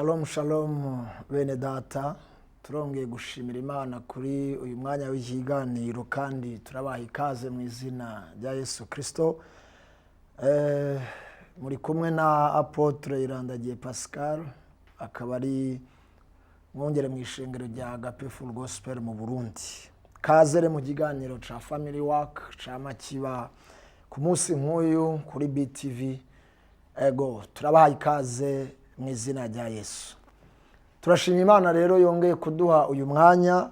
Shalom shalom, bene data. Turongeye gushimira Imana kuri uyu mwanya w'ikiganiro, kandi turabaha ikaze mu izina rya Yesu Kirisito. Muri kumwe na Apôtre Irandagiye Pascal, akaba ari mwungere mu ishengero rya Agape Full Gospel mu Burundi. Kazere mu kiganiro ca Family Work ca kiba ku munsi nk'uyu kuri BTV. Ego, turabaha ikaze mu izina rya Yesu. Turashima Imana rero yongeye kuduha uyu mwanya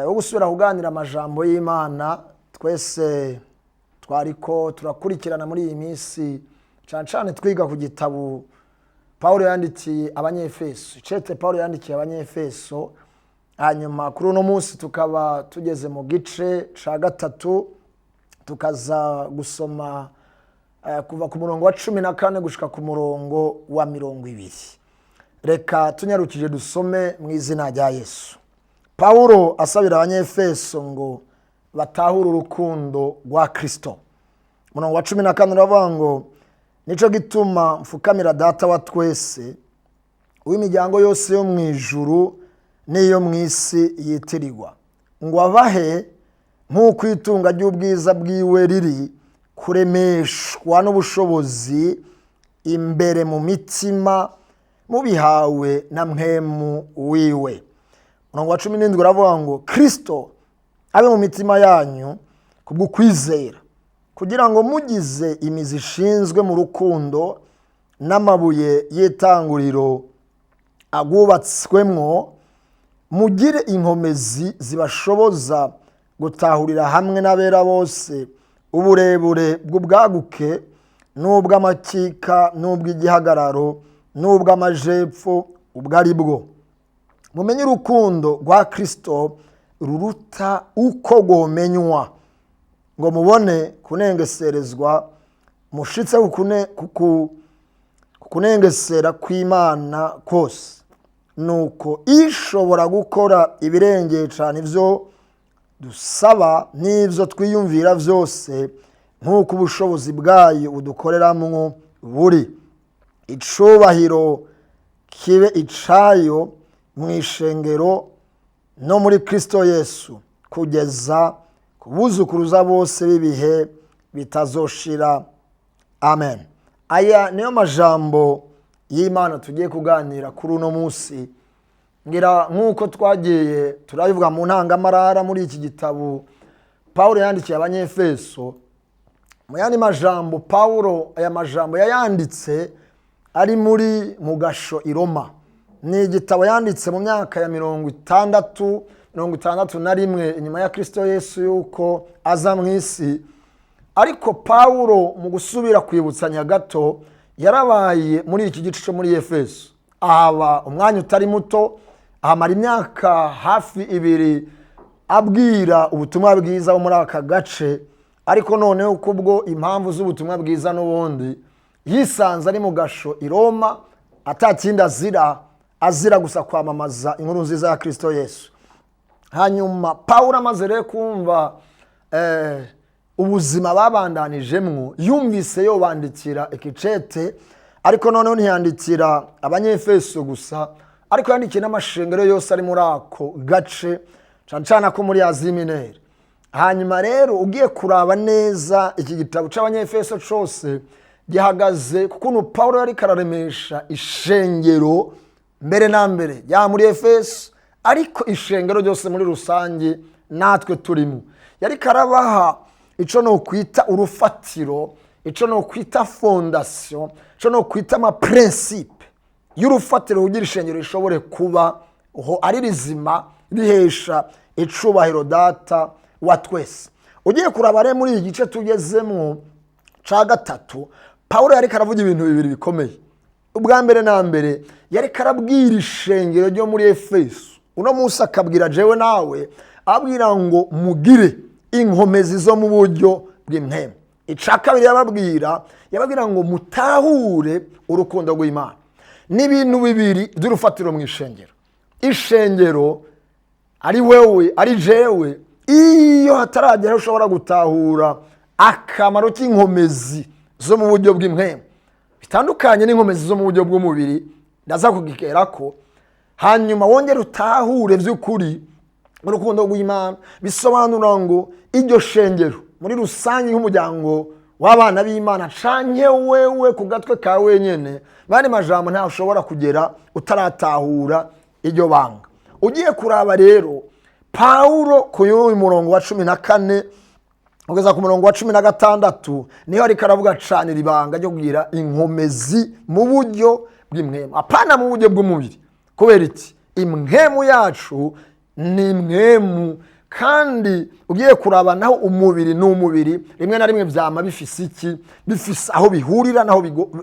wo gusubira kuganira amajambo y'Imana. Twese twariko turakurikirana muri iyi minsi, cyane cyane twiga ku gitabo Paul yandikiye Abanyefeso, icete Paul yandikiye Abanyefeso. Hanyuma kuri uno munsi tukaba tugeze mu gice cya gatatu, tukaza gusoma kuva ku murongo wa 14 gushika ku murongo wa 20. Reka tunyarukije dusome mu izina rya Yesu. Pawulo asabira Abanyefeso ngo batahure urukundo rwa Kirisito. Umurongo wa 14 uravuga ngo: "Nico gituma mfukamira Data wa twese, w'imiryango yose yo mu ijuru n'iyo mu isi yitirirwa, ngo abahe nk'uko itunga ry'ubwiza bwiwe riri kuremeshwa n'ubushobozi imbere mu mitima, mubihawe na Mpwemu wiwe." Umurongo wa 17 uravuga ngo: "Kirisito abe mu mitima yanyu kubw'ukwizera, kugira ngo mugize imizi ishinzwe mu rukundo n'amabuye y'itanguriro agubatswemwo, mugire inkomezi zibashoboza gutahurira hamwe n'abera bose uburebure bw'ubwaguke n'ubw'amakika n'ubw'igihagararo n'ubw'amajepfo ubwo ari bwo, mumenye urukundo rwa Kirisito ruruta uko rwomenywa, ngo mubone kunengeserezwa mushitse ku kunengesera kw'Imana kose. Nuko ishobora gukora ibirengeye cyane ibyo dusaba n'ibyo twiyumvira byose, nk'uko ubushobozi bwayo budukoreramwo buri, icubahiro kibe icayo mu ishengero no muri Kirisito Yesu kugeza ku buzukuruza bose b'ibihe bitazoshira. Amen." Aya niyo majambo y'Imana tugiye kuganira kuri uno munsi. Ngira nk'uko twagiye turabivuga mu ntangamarara muri iki gitabo Paul yandikiye Abanyefeso, mu yandi majambo, Paul aya majambo yayanditse ari muri mu gasho i Roma. Ni igitabo yanditse mu myaka ya 60, 61 inyuma ya Kirisito Yesu yuko aza mu isi. Ariko Pawulo, mu gusubira kwibutsanya gato, yarabaye muri iki gice cyo muri Efeso, ahaba umwanya utari muto, ahamara imyaka hafi 2 abwira ubutumwa bwiza bo muri aka gace. Ariko noneho kubwo impamvu z'ubutumwa bwiza n'ubundi yisanze ari mu gasho i Roma, atakindi azira, azira gusa kwamamaza inkuru nziza ya Kirisito Yesu. Hanyuma Pawulo amaze rero kumva ubuzima babandanijemwo, yumvise yobandikira ikicete. Ariko noneho ntiyandikira Abanyefeso gusa, ariko yandikiye n'amashengero yose ari muri ako gace, cyane cyane ako muri Asie Mineure. Hanyuma rero ugiye kuraba neza, iki gitabo cy'Abanyefeso cyose gihagaze ku kuntu Pawulo yari kararemesha ishengero mbere na mbere yaba muri Efeso, ariko ishengero ryose muri rusange natwe turimo. Yari karabaha icyo ni ukwita urufatiro, icyo ni ukwita fondation, icyo ni ukwita amaprincipes y'urufatiro, kugira ishengero rishobore kuba aho ari rizima, rihesha icubahiro Data wa twese. Ugiye kuraba rero muri iki gice tugezemo cya gatatu, Paul yari karavuga ibintu bibiri bikomeye. Ubwa mbere na mbere, yari karabwira ishengero ryo muri Efeso, uno munsi akabwira jewe nawe, abwira ngo mugire inkomezi zo mu buryo bw'impwemu. Icya kabiri yababwira ngo mutahure urukundo rw'Imana. Ni ibintu bibiri by'urufatiro mu ishengero. Ishengero ari wewe, ari jewe, iyo hataragera aho ushobora gutahura akamaro k'inkomezi zo mu buryo bw'impwemu, bitandukanye n'inkomezi zo mu buryo bw'umubiri. Ndaza kugikera ko hanyuma wongere utahure by'ukuri urukundo rw'Imana. Bisobanura ngo iryo shengero muri rusange nk'umuryango w'abana b'Imana, canke wewe ku gatwe ka wenyene, bari majambo ntaho ushobora kugera utaratahura iryo banga. Ugiye kuraba rero Pawulo ku y'uyu murongo wa 14 kugeza ku murongo wa 16, niho ariko aravuga cane ibanga ryo kugira inkomezi mu buryo bw'impwemu, apana mu buryo bw'umubiri. Kubera iki? Impwemu yacu ni impwemu, kandi ugiye kuraba naho umubiri ni umubiri, rimwe na rimwe vyama bifise iki? Bifise aho bihurira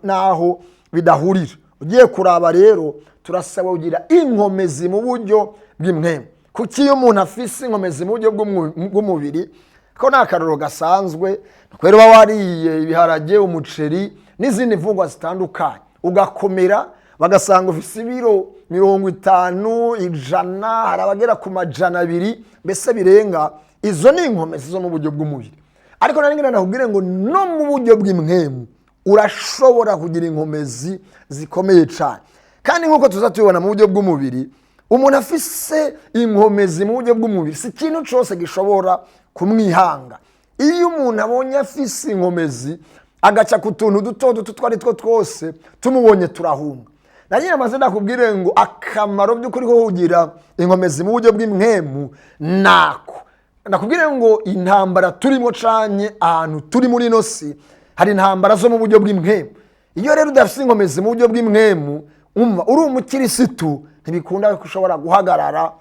naho bidahurira. Ugiye kuraba rero turasaba kugira inkomezi mu buryo bw'impwemu, kuko iyo umuntu afise inkomezi mu buryo bw'umubiri, ko ni akarorero gasanzwe, kubera uba wariye ibiharage, umuceri n'izindi mfungwa zitandukanye, ugakomera, bagasanga ufise ibiro 50, 100, hari abagera ku 200, mbese birenga. Izo ni inkomezi zo mu buryo bw'umubiri. Ariko nari ngira nakubwire ngo no mu buryo bw'impwemu urashobora kugira inkomezi zikomeye cyane. Kandi nk'uko tuza tubibona mu buryo bw'umubiri, umuntu afise inkomezi mu buryo bw'umubiri si ikintu cyose gishobora kumwihanga. Iyo umuntu abonye afise inkomezi, agaca ku tuntu duto duto utwo ari two twose, tumubonye turahunga. Nanjye amaze nakubwire ngo akamaro by'ukuri ko kugira inkomezi mu buryo bw'impwemu nako nakubwire ngo intambara turimo canke ahantu turi muri ino si, hari intambara zo mu buryo bw'impwemu. Iyo rero udafite inkomezi mu buryo bw'impwemu, umva uri umukirisitu, ntibikunda ko ushobora guhagarara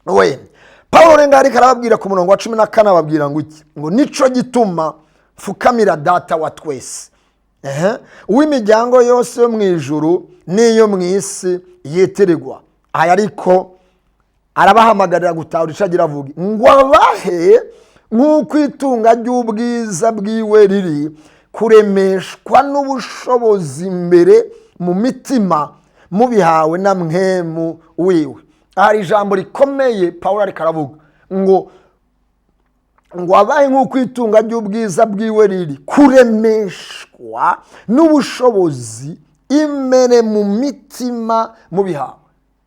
wemye. Paul renga ariko arababwira ku murongo wa 14, ababwira ngo iki? Ngo nico gituma mfukamira Data wa twese, uw'imiryango yose yo mu ijuru n'iyo mu isi yitirirwa. Aya ariko arabahamagarira gutahura ico agira avuga ngo abahe nk'uko itunga ry'ubwiza bwiwe riri kuremeshwa n'ubushobozi imbere mu mitima, mubihawe na Mpwemu wiwe. Hari ijambo rikomeye Paul ariko aravuga ngo abahe nk'uko itunga ry'ubwiza bwiwe riri kuremeshwa n'ubushobozi imbere mu mitima, mubihawe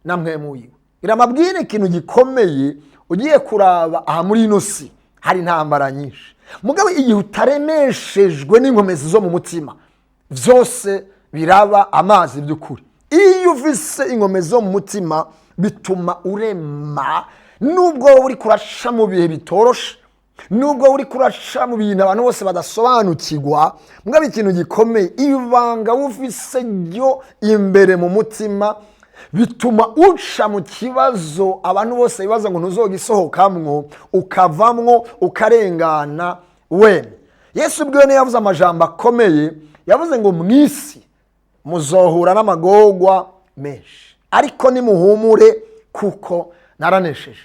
na Mpwemu wiwe. Iramabwire ikintu gikomeye. Ugiye kuraba aha muri ino si hari intambara nyinshi, mugabo igihe utaremeshejwe n'inkomezi zo mu mutima, byose biraba amazi by'ukuri. Iyo ufise inkomezi zo mu mutima, bituma urema, nubwo wowe uri kuraca mu bihe bitoroshe, nubwo uri kuraca mu bintu abantu bose badasobanukirwa. Mugabo ikintu gikomeye, ibanga ufise ryo imbere mu mutima, bituma uca mu kibazo abantu bose bibaza ngo ntuzogisohokamwo, ukavamwo, ukarengana wemye. Yesu ubwiwe niyo yavuze amajambo akomeye, yavuze ngo mu isi muzohura n'amagorwa menshi, ariko nimuhumure kuko naranesheje.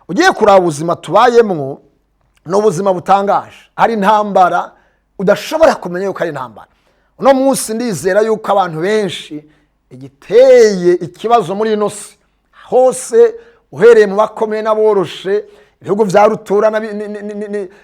Ugiye kuraba ubuzima tubayemwo, ni ubuzima butangaje. Hari intambara udashobora kumenya yuko ari intambara. Uno munsi ndizera yuko abantu benshi igiteye ikibazo muri ino si hose, uhereye mu bakomeye n'aboroshe, ibihugu vya rutura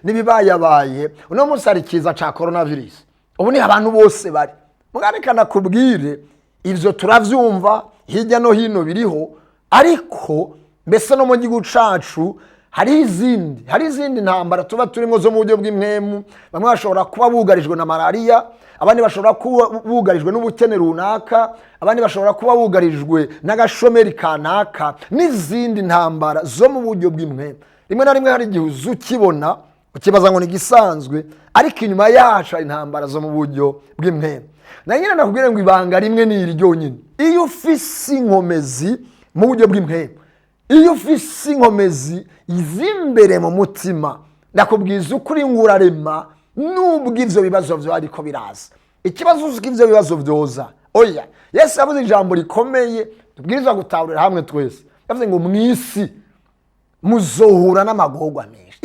n'ibibayabaye, uno munsi hari ikiza ca coronavirus. Ubu ni abantu bose bari mugareka nakubwire, ivyo turavyumva hirya no hino biriho, ariko mbese no mu gihugu cacu hari izindi ntambara tuba turimo zo mu buryo bw'impwemu. Bamwe bashobora kuba bugarijwe na malariya, abandi bashobora kuba bugarijwe n'ubukene runaka, abandi bashobora kuba bugarijwe n'agashomeri kanaka, n'izindi ntambara zo mu buryo bw'impwemu. Rimwe na rimwe hari igihe uza ukibona ukibaza ngo ni igisanzwe, ariko inyuma yacu hari intambara zo mu buryo bw'impwemu. Na nyine nakubwire ngo ibanga rimwe ni iri ryonyine: iyo ufise inkomezi mu buryo bw'impwemu, iyo ufise inkomezi z'imbere mu mutima, ndakubwiza ukuri ngo urarema nubwo ivyo bibazo vyo ariko biraza. Ikibazo uzi ko ivyo bibazo vyoza, oya. Yesu yavuze ijambo rikomeye tubwirizwa gutahurira hamwe twese. Yavuze ngo mu isi muzohura n'amagorwa menshi.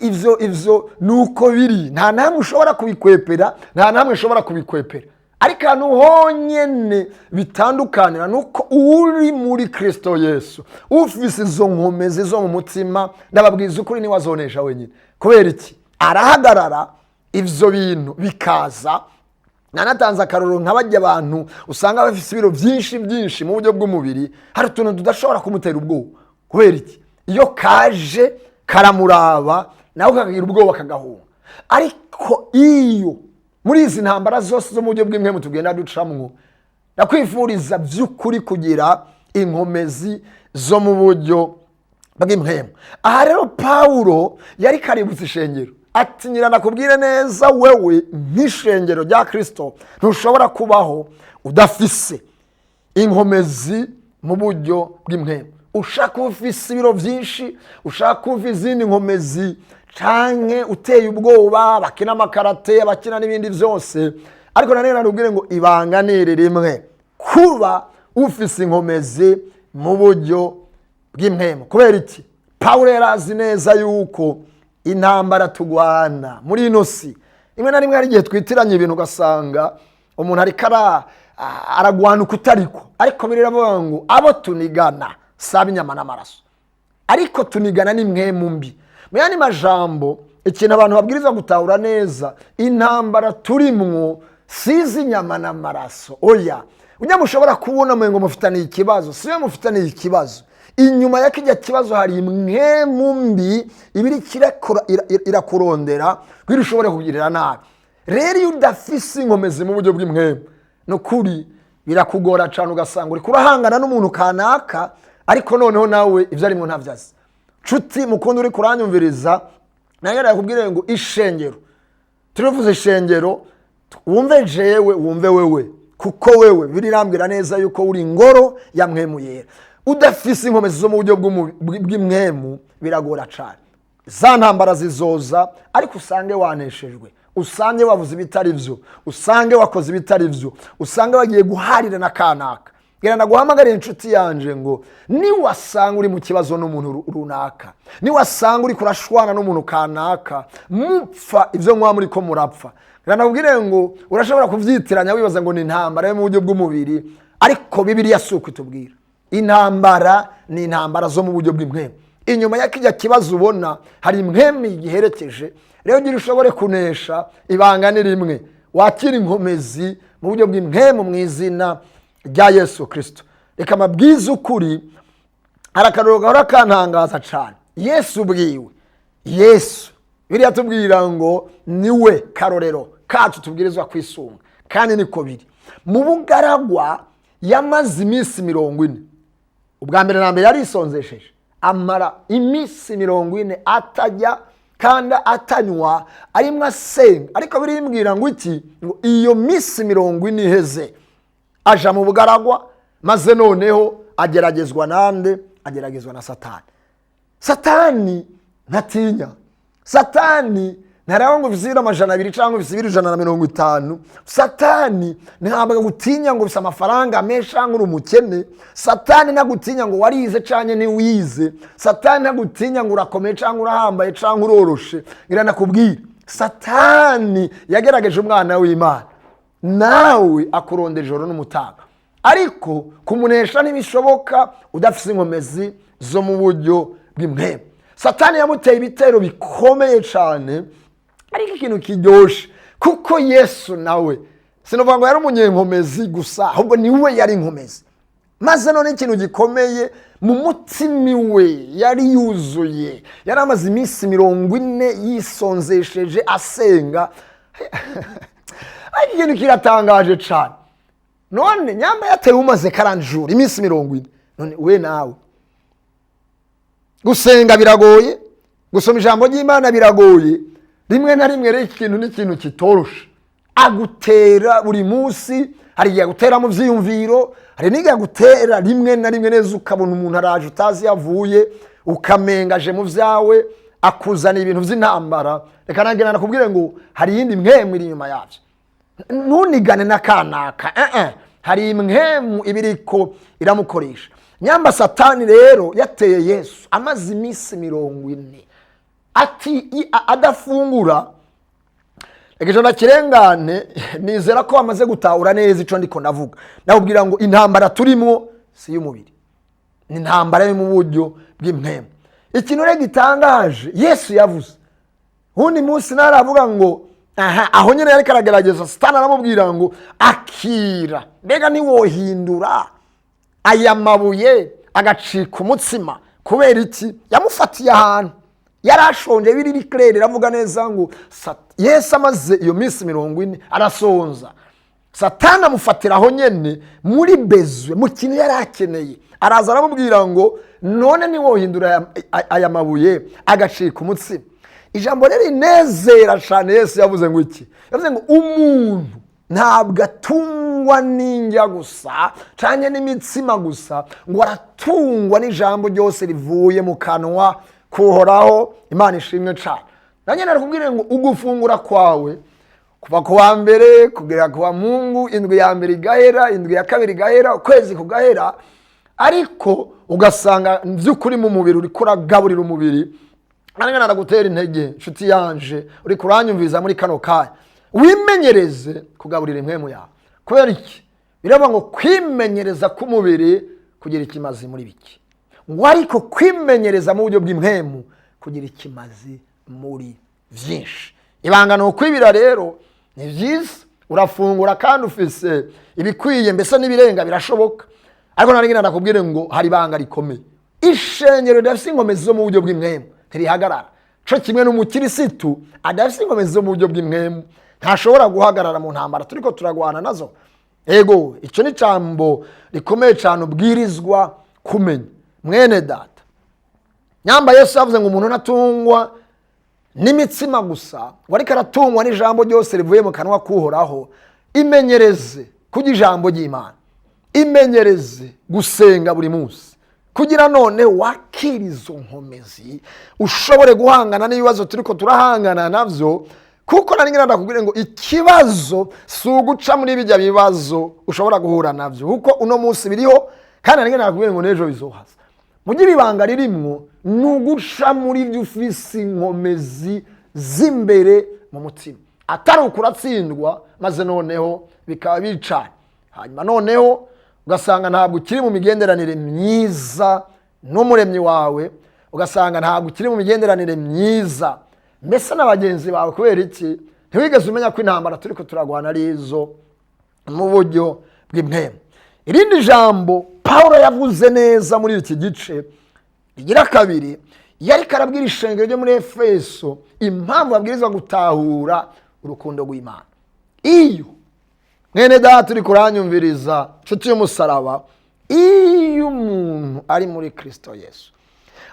Ivyo nuko biri, nta namwe ushobora kubikwepera, nta namwe ushobora kubikwepera. Ariko ahantu honyene bitandukanira nuko uri muri Kristo Yesu, ufise izo nkomezi zo mu mutima, ndababwiza ukuri niwe azonesha wenyine. Kubera iki? Arahagarara, ivyo bintu bikaza. Nanatanze akarorero nka bajya abantu usanga bafite ibiro byinshi byinshi mu buryo bw'umubiri, hari utuntu tudashobora kumutera ubwoba. Kubera iki? Iyo kaje karamuraba, nawe kakagira ubwoba, kagahunga. Ariko iyo muri izi ntambara zose zo mu buryo bw'impwemu tugenda ducamwo, ndakwifuriza by'ukuri kugira inkomezi zo mu buryo bw'impwemu. Aha rero Pawulo yari kaributsa ishengero ati: "Nyira nakubwire neza, wewe nk'ishengero rya Kirisito ntushobora kubaho udafise inkomezi mu buryo bw'impwemu. Ushaka kuba ufise ibiro byinshi, ushaka kuba izindi nkomezi, canke uteye ubwoba, bakina amakarate, abakina n'ibindi byose, ariko nanone nakubwire ngo ibanga ni iri rimwe: kuba ufise inkomezi mu buryo bw'impwemu." Kubera iki? Pawulo yari azi neza yuko intambara tugwana muri ino si, rimwe na rimwe hari igihe twitiranya ibintu, ugasanga umuntu ariko aragwana uko utariko. Ariko biravuga ngo abo tunigana si ab'inyama n'amaraso, ariko tunigana n'impwemu mbi. Mu yandi majambo, ikintu abantu babwirizwa gutahura neza, intambara turimwo si iz'inyama n'amaraso, oya. Ujya mushobora kubona ngo mufitaniye ikibazo, si we mufitaniye ikibazo. Inyuma ya kijya kibazo hari impwemu mbi iba iriko irakurondera kugira ushobore kugirira nabi. Rero iyo udafise inkomezi mu buryo bw'impwemu, ni ukuri birakugora cyane, ugasanga uri kurahangana n'umuntu kanaka, ariko noneho nawe ibyo arimo ntabyo azi. Nshuti mukunda uri kuranyumviriza, nawe yakubwire ngo ishengero, turivuze ishengero, wumve jewe, wumve wewe, kuko wewe birirambwira neza yuko uri ingoro ya Mpwemu Yera. Udafise inkomezi zo mu buryo bw'impwemu biragora cyane. Za ntambara zizoza, ariko usange waneshejwe, usange wavuze ibitari byo, usange wakoze ibitari byo, usange wagiye guharira na kanaka. Genda naguhamagariye, inshuti yanje, ngo niwasanga uri mu kibazo n'umuntu runaka, niwasanga uri kurashwana n'umuntu kanaka, mupfa ibyo muba muri ko murapfa, genda nakubwire ngo urashobora kubyitiranya wibaza ngo ni intambara yo mu buryo bw'umubiri, ariko Bibiliya si uko itubwira. Intambara ni intambara zo mu buryo bw'impwemu. Inyuma ya kijya kibazo ubona hari impwemu giherekeje. Rero ngira ushobore kunesha, ibanga ni rimwe: wakira inkomezi mu buryo bw'impwemu mu izina rya Yesu Kirisito. Reka amabwiza ukuri, hari akararo gahora kantangaza cyane. Yesu ubwiwe, Yesu biriya tubwira ngo niwe karorero kacu tubwirizwa kwisunga, kandi niko biri. Mu bugaragwa yamaze iminsi 40. Ubwa mbere na mbere yarisonzesheje, amara iminsi 40 atajya kandi atanywa, arimo asenga. Ariko birimbwira ngo iki? Ngo iyo minsi 40 iheze, aja mu bugaragwa, maze noneho ageragezwa nande? Ageragezwa na Satani. Satani ntatinya, Satani ntareba ngo ufise ibiro 200 cyangwa ufise ibiro 150. Satani ntabwo agutinya ngo ufise amafaranga menshi cyangwa uri umukene. Satani ntagutinya ngo warize cyangwa ntiwize. Satani ntagutinya ngo urakomeye cyangwa urahambaye cyangwa uroroshe. Iranakubwira, Satani yagerageje umwana w'Imana, nawe akurondera ijoro n'umutaga, ariko kumunesha ntibishoboka udafise inkomezi zo mu buryo bw'impwemu. Satani yamuteye ibitero bikomeye cyane, ariko ikintu kiryoshe, kuko Yesu nawe sinavuga ngo yari umunyenkomezi gusa, ahubwo niwe yari inkomezi. Maze none ikintu gikomeye, mu mutima we yari yuzuye, yari amaze iminsi 40 yisonzesheje asenga. Ariko ikintu kiratangaje cyane, none nyamba yatewe umaze karanjura iminsi 40, none we nawe gusenga biragoye, gusoma ijambo ry'Imana biragoye rimwe na rimwe. Rero ikintu ni ikintu kitoroshe, agutera buri munsi. Hari igihe agutera mu byiyumviro, hari n'igihe agutera rimwe na rimwe neza ukabona umuntu araje utazi iyo avuye, ukamenga aje mu byawe, akuzana ibintu by'intambara. Reka nanjye nakubwire ngo hari iyindi mpwemu iri inyuma yabyo. Ntunigane na kanaka, hari impwemu iba iriko iramukoresha. Nyamba Satani rero yateye Yesu amaze iminsi 40 ati adafungura, reka ijana kirengane. Nizera ko bamaze gutahura neza icyo ndiko ndavuga. Ndakubwira ngo intambara turimo si iy'umubiri, ni intambara yo mu buryo bw'impwemu. Ikintu rero gitangaje Yesu yavuze uwundi munsi, naravuga ngo Aha, aho nyine yariko aragerageza, Satani aramubwira ngo: "Akira, mbega ntiwohindura aya mabuye agacika umutsima?" Kubera iki? Yamufatiye ahantu yari ashonje. Biri clair, iravuga neza ngo Yesu amaze iyo minsi 40 arasonza. Satani amufatira aho nyene muri besoin, mu kintu yari akeneye. Araza aramubwira ngo: "None ntiwohindura aya mabuye agacika umutsima?" Ijambo rero rinezera cyane, Yesu yavuze ngo iki? Yavuze ngo: "Umuntu ntabwo atungwa n'indya gusa cyane n'imitsima gusa, ngo aratungwa n'ijambo ryose rivuye mu kanwa kuhoraho." Imana ishimwe cyane. Nanjye narakubwire ngo ugufungura kwawe kuva ku wa mbere kugera ku wa Mungu, indwi ya mbere igahera, indwi ya kabiri igahera, ukwezi kugahera, ariko ugasanga by'ukuri mu mubiri uriko uragaburira umubiri. Nanjye naragutera intege, inshuti yanje uri kuranyumviza muri kano kanya, wimenyereze kugaburira impwemu yawe. Kubera iki? Biravuga ngo kwimenyereza k'umubiri kugira ikimazi muri bike, ngo ariko kwimenyereza mu buryo bw'impwemu kugira ikimazi muri byinshi. Ibanga ni ukwibira. Rero ni byiza, urafungura kandi ufise ibikwiye, mbese n'ibirenga birashoboka, ariko nari ngira ndakubwire ngo hari ibanga rikomeye: ishengero ridafise inkomezi zo mu buryo bw'impwemu ntirihagarara. Co kimwe n'umukirisitu adafise inkomezi zo mu buryo bw'impwemu ntashobora guhagarara mu ntambara turiko turagwana nazo. Ego, icyo ni ijambo rikomeye cyane ubwirizwa kumenya, mwene data. Nyamba Yesu yavuze ngo umuntu ntatungwa n'imitsima gusa, ngo ariko aratungwa n'ijambo ryose rivuye mu kanwa k'Uhoraho. Imenyereze kurya ijambo ry'Imana, imenyereze gusenga buri munsi, kugira none wakira izo nkomezi, ushobore guhangana n'ibibazo turiko turahangana nabyo. Kuko nari ngira ndakubwire ngo ikibazo si uguca muri bijya bibazo ushobora guhura nabyo, kuko uno munsi biriho, kandi nari ngira ndakubwire ngo n'ejo bizohaza. Mugire ibanga ririmwo ni uguca muri byo ufise inkomezi z'imbere mu mutima, atari ukuratsindwa maze noneho bikaba bicanye, hanyuma noneho ugasanga ntabwo ukiri mu migenderanire myiza n'Umuremyi wawe, ugasanga ntabwo ukiri mu migenderanire myiza mbese na bagenzi bawe. Kubera iki? Ntiwigeze umenya ko intambara turi ko turagwana ari izo mu buryo bw'impwemu. Irindi jambo Paul yavuze neza muri iki gice rigira kabiri, yari karabwira ishengero ryo muri Efeso impamvu babwirizwa gutahura urukundo rw'Imana. Iyo mwene data uri kuranyumviriza, nshuti y'umusaraba, iyo umuntu ari muri Kirisito Yesu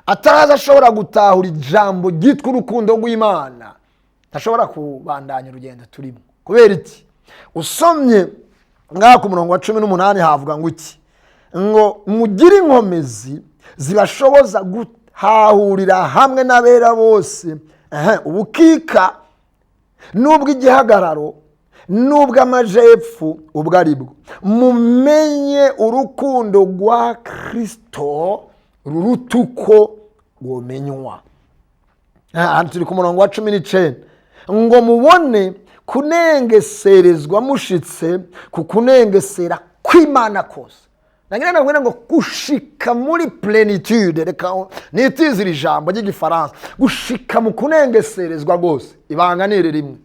ataraza ashobora gutahura ijambo ryitwa urukundo rw'Imana, ntashobora kubandanya urugendo turimo. Kubera iki? Usomye ngaha ku murongo wa 18 havuga ngo iki? Ngo mugire inkomezi zibashoboza guhahurira hamwe n'abera bose ubukika n'ubw'igihagararo n'ubw'amajepfo ubwo ari bwo, mumenye urukundo rwa Kirisito ruruta uko rwomenywa. Aha turi ku murongo wa 19, ngo mubone kunengeserezwa mushitse ku kunengesera kw'Imana kose. Nagira ngo gushika muri plénitude, reka nitize iri jambo ry'Igifaransa, gushika mu kunengeserezwa rwose. Ibanga ni iri rimwe: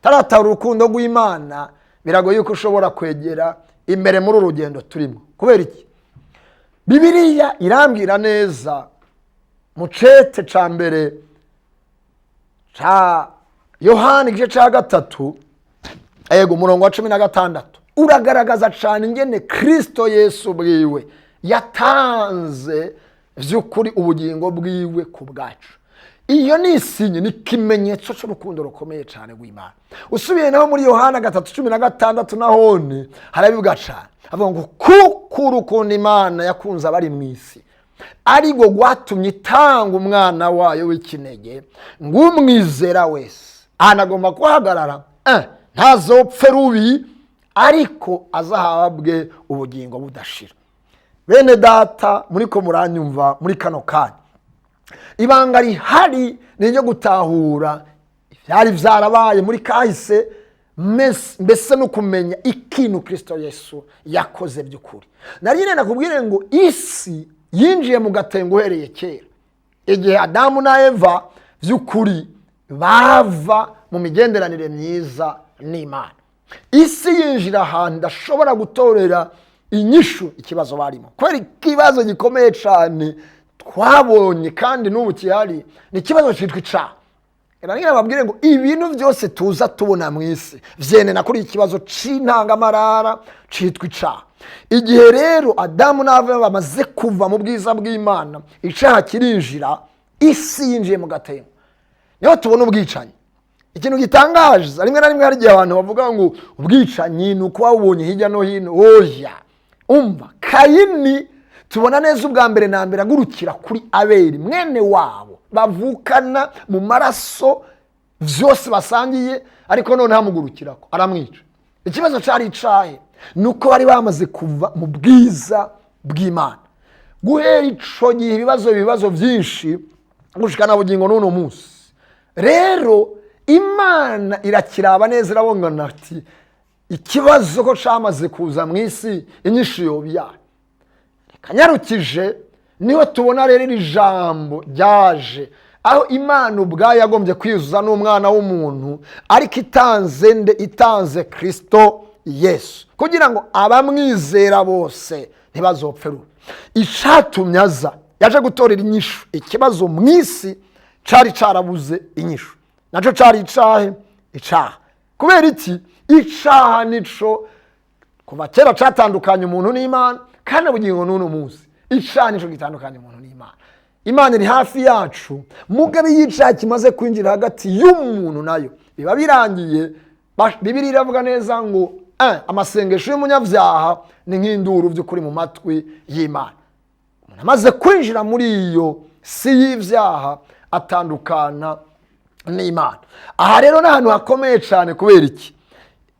utaratara urukundo rw'Imana, biragoye yuko ushobora kwegera imbere muri uru rugendo turimo. Kubera iki? Bibiliya irambwira neza mu cete ca mbere ca Yohani, igice ca gatatu, yego, umurongo wa 16 uragaragaza cyane ingene Kirisito Yesu bwiwe yatanze by'ukuri ubugingo bwiwe ku bwacu. Iyo ni isinye, ni ikimenyetso cy'urukundo rukomeye cyane rw'Imana. Usubiye naho muri Yohana 3:16, nahone harabivuga cyane, avuga ngo: "Kuko urukundo Imana yakunze abari mu isi ariko rwatumye itanga umwana wayo w'ikinege, ngo umwizera wese," ahantu agomba kuhagarara, "ntazopfe rubi, ariko azahabwe ubugingo budashira." Bene data muri ko muranyumva muri kano kanya, ibanga rihari ni iryo gutahura ibyari byarabaye muri kahise, mbese no kumenya ikintu Kirisito Yesu yakoze by'ukuri. Nari nyine nakubwire ngo isi yinjiye mu gatengo uhereye kera, igihe Adamu na Eva by'ukuri bava Mu migenderanire myiza n'Imana, isi yinjira ahantu idashobora gutorera inyishu ikibazo barimo, kubera ikibazo gikomeye cyane twabonye kandi n'ubu gihari, ni ikibazo cyitwa icaha. Rero babwire ngo ibintu byose tuza tubona mu isi vyenena kuri iki kibazo c'intangamarara citwa icaha. Igihe rero Adamu n'Ava bamaze kuva mu bwiza bw'Imana, icaha kirinjira, isi yinjiye mu gatembo. Niho tubona ubwicanyi. Ikintu gitangaje, rimwe na rimwe hari igihe abantu bavuga ngo ubwicanyi ni ukuba wubonye hirya no hino. Oya, umva, Kayini tubona neza ubwa mbere na mbere agurukira kuri Abeli, mwene wabo bavukana mu maraso, byose basangiye, ariko noneho amugurukirako aramwica. Ikibazo cyari icahe? Ni uko bari bamaze kuva mu bwiza bw'Imana. Guhera ico gihe ibibazo byinshi gushikana bugingo n'uno munsi. Rero Imana irakiraba neza, irabongana ati: "Ikibazo ko camaze kuza mu isi, inyishu yobyara." Kanyarukije niho tubona rero iri jambo ryaje, aho Imana ubwayo yagombye kwiyuzuza n'umwana w'umuntu, ariko itanze nde? Itanze Kirisito Yesu, kugira ngo abamwizera bose ntibazopfe rubi. Icatumye aza, yaje gutorera inyishu ikibazo mu isi cari carabuze inyishu. Nacyo cari icahe? Icaha. Kubera iki? Icaha nico kuva kera catandukanye umuntu n'Imana, kandi ubugingo n'uno munsi icaha nico gitandukanye umuntu n'Imana. Imana iri hafi yacu, mugabe iyo icaha kimaze kwinjira hagati y'umuntu nayo, biba birangiye. Bibiliya iravuga neza ngo amasengesho y'umunyabyaha ni nk'induru by'ukuri mu matwi y'Imana. Umuntu amaze kwinjira muri iyo si y'ibyaha, atandukana n'Imana. Aha rero ni ahantu hakomeye cyane. Kubera iki?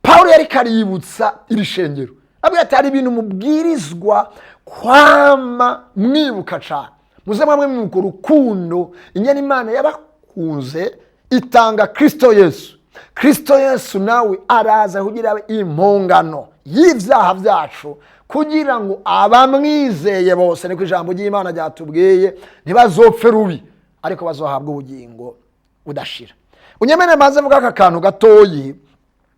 Paul yari kaributsa iri shengero, abwira ati: "Hari ibintu mubwirizwa kwama mwibuka cyane. Muze mwamwe mwibuka urukundo ingene Imana yabakunze, itanga Kirisito Yesu. Kirisito Yesu nawe araza kugira abe impongano y'ibyaha byacu, kugira ngo abamwizeye bose," niko ijambo ry'Imana ryatubwiye, "ntibazopfe rubi, ariko bazohabwa ubugingo budashira." Unyemere maze mvuga aka kantu gatoyi.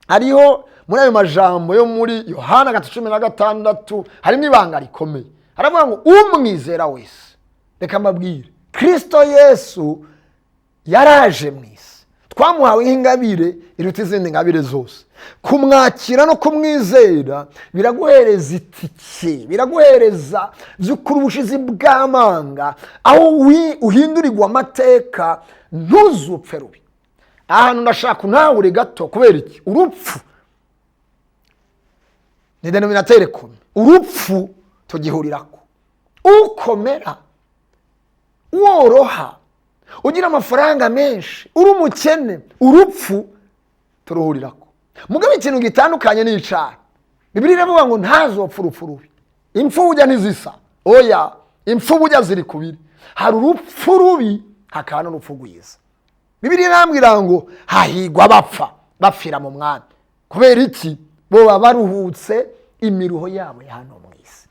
Hariho muri ayo majambo yo muri Yohana 3:16, harimo ibanga rikomeye. Haravuga ngo umwizera wese. Reka mbabwire, Kirisito Yesu yaraje mu isi, twamuhawe nk'ingabire iruta izindi ngabire zose. Kumwakira no kumwizera biraguhereza itike, biraguhereza by'ukuri ubushizi bw'amanga, aho uhindurirwa amateka, ntuzupfe rubi. Ahantu ndashaka untahure gato. Kubera iki? Urupfu ni dénominateur commun, urupfu tugihurirako. Ukomera, woroha, ugira amafaranga menshi, uri umukene, urupfu turuhurirako. Mugabo ikintu gitandukanye ni icaha. Bibiliya iravuga ngo ntazopfa urupfu rubi. Impfu burya ntizisa. Oya, impfu burya ziri kubiri: hari urupfu rubi, hakaba n'urupfu rwiza. Bibiliya irambwira ngo hahigwa abapfa bapfira mu Mwami. Kubera iki? Bo baba baruhutse imiruho yabo ya hano mu isi.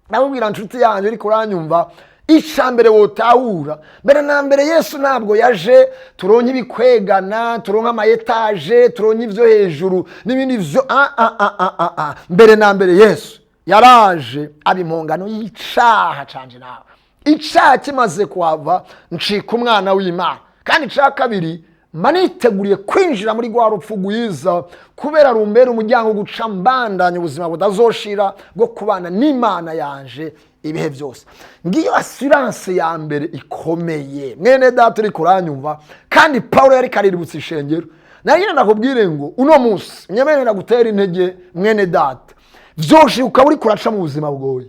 Ndamubwira, nshuti yanjye ariko uranyumva, icya mbere wotahura mbere na mbere, Yesu ntabwo yaje turonke ibikwegana, turonke ama étages, turonke ibyo hejuru n'ibindi byo ah, ah, ah, ah, ah, ah. Mbere na mbere Yesu yaraje aba impongano y'icaha canje nawe. Icaha kimaze kuhava, ncika umwana w'Imana. Kandi ica kabiri, mba niteguriye kwinjira muri rwa rupfu rwiza, kubera rumbera umuryango guca mbandanya ubuzima budazoshira bwo kubana n'Imana yanje ibihe byose. Ngiyo assurance ya mbere ikomeye, mwene data uri kuranyumva. Kandi Paul yari kariributsa ishengero. Nayo nyine nakubwire ngo uno munsi nyemerera gutera intege, mwene data. Vyoshe ukaba uri kuraca mu buzima bugoye,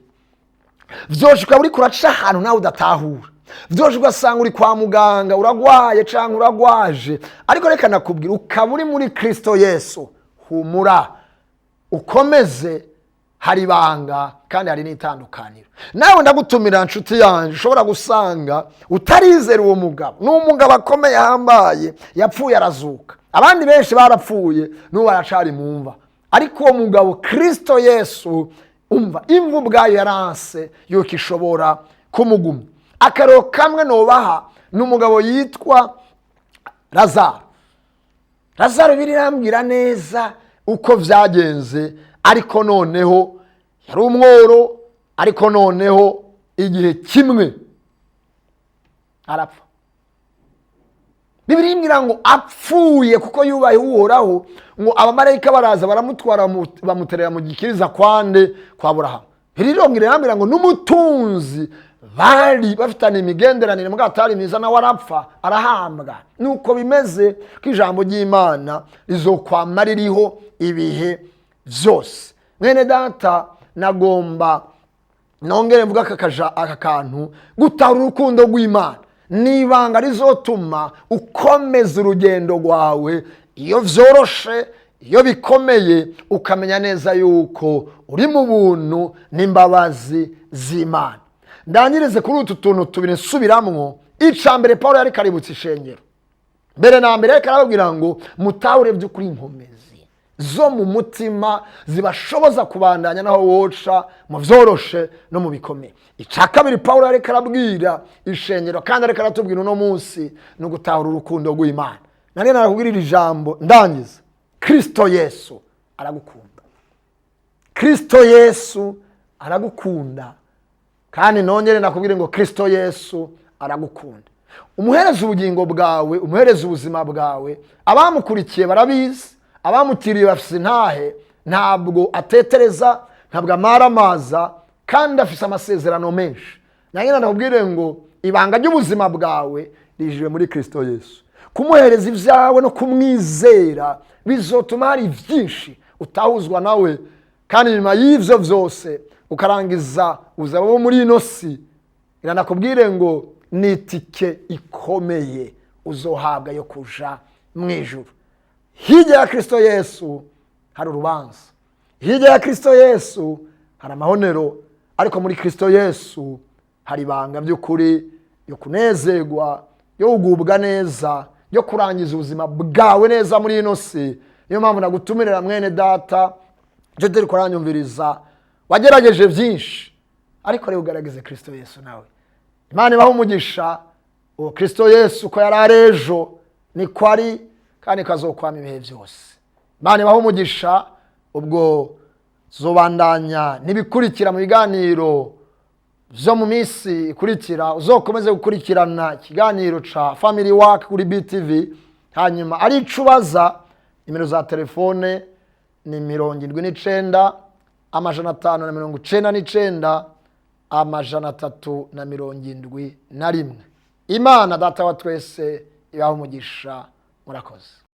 vyoshe ukaba uri kuraca ahantu nawe udatahura, vyoshe ugasanga uri kwa muganga, uragwaye canke uragwaje, ariko reka nakubwira, ukaba uri muri Kristo Yesu, humura, ukomeze. Hari ibanga kandi hari n'itandukaniro. Nawe ndagutumira, nshuti yanjye, ushobora gusanga utarizera uwo mugabo. Ni umugabo akomeye, ahambaye, yapfuye arazuka. Abandi benshi barapfuye, n'ubu aracari mu mva, ariko uwo mugabo Kristo Yesu, umva, imva ubwayo yaranse yuko ishobora kumugumya. Akarero kamwe nubaha ni umugabo yitwa Lazaro. Lazaro birambwira neza uko vyagenze, ariko noneho yari umworo, ariko noneho igihe kimwe arapfa. Bibiliya imbwira ngo apfuye kuko yubaye Uhoraho, ngo abamarayika baraza baramutwara, bamuterera mu gikiriza kwande? Kwa Burahamu. Bibiliya irambwira ngo n'umutunzi bari bafitanye imigenderanire mbwa atari myiza, nawe arapfa, arahambwa. Nuko bimeze ko ijambo ry'Imana rizokwama ririho ibihe byose. Mwene data, nagomba nongere mvuga aka kantu: gutahura urukundo rw'Imana ni ibanga rizotuma ukomeza urugendo rwawe iyo vyoroshe, iyo bikomeye, ukamenya neza yuko uri mu buntu n'imbabazi z'Imana. Ndangirize kuri utu tuntu tubiri nsubiramwo. Ica mbere, Paul yari kaributsa ishengero mbere na mbere, ariko arababwira ngo mutahure by'ukuri inkomezi zo mu mutima zibashoboza kubandanya naho woca mu vyoroshe no mu bikomeye. Icya kabiri Paul ariko arabwira ishengero kandi ariko aratubwira uno munsi ni ugutahura urukundo rw'Imana. Nari narakubwira iri jambo ndangiza: Kristo Yesu aragukunda, Kristo Yesu aragukunda. Kandi nongere nakubwire ngo Kristo Yesu aragukunda. Umuhereza ubugingo bwawe, umuhereza ubuzima bwawe. Abamukurikiye barabizi, abamutiriye bafise intahe. Ntabwo atetereza, ntabwo amaramaza, kandi afise amasezerano menshi. Nanjye nakubwire ngo ibanga ry'ubuzima bwawe rijiwe muri Kristo Yesu. Kumuhereza ibyawe no kumwizera bizotuma hari byinshi utahuzwa nawe, kandi nyuma y'ibyo byose ukarangiza ubuzima bwo muri ino si. Iranakubwire ngo ni itike ikomeye uzohabwa yo kuja mu ijuru. Hirya ya Kristo Yesu hari urubanza, hirya ya Kristo Yesu hari amahonero, ariko muri Kristo Yesu hari ibanga by'ukuri yo kunezerwa, yo kugubwa neza, yo kurangiza ubuzima bwawe neza muri ino si. Niyo mpamvu nagutumirira, mwene data, icyo turi kuranyumviriza, wagerageje byinshi, ariko rero ugaragaze Kristo Yesu nawe. Imana ibaha umugisha. Uwo Kristo Yesu uko yari ari ejo niko ari, kandi kazokwama ibihe byose. Imana ibaha umugisha. Ubwo zobandanya n'ibikurikira mu biganiro byo mu minsi ikurikira. Uzokomeze gukurikirana ikiganiro ca Family Work kuri BTV. Hanyuma ari ico ubaza, nimero za telefone ni 79 599 371. Imana Data wa twese ibaha umugisha. Murakoze.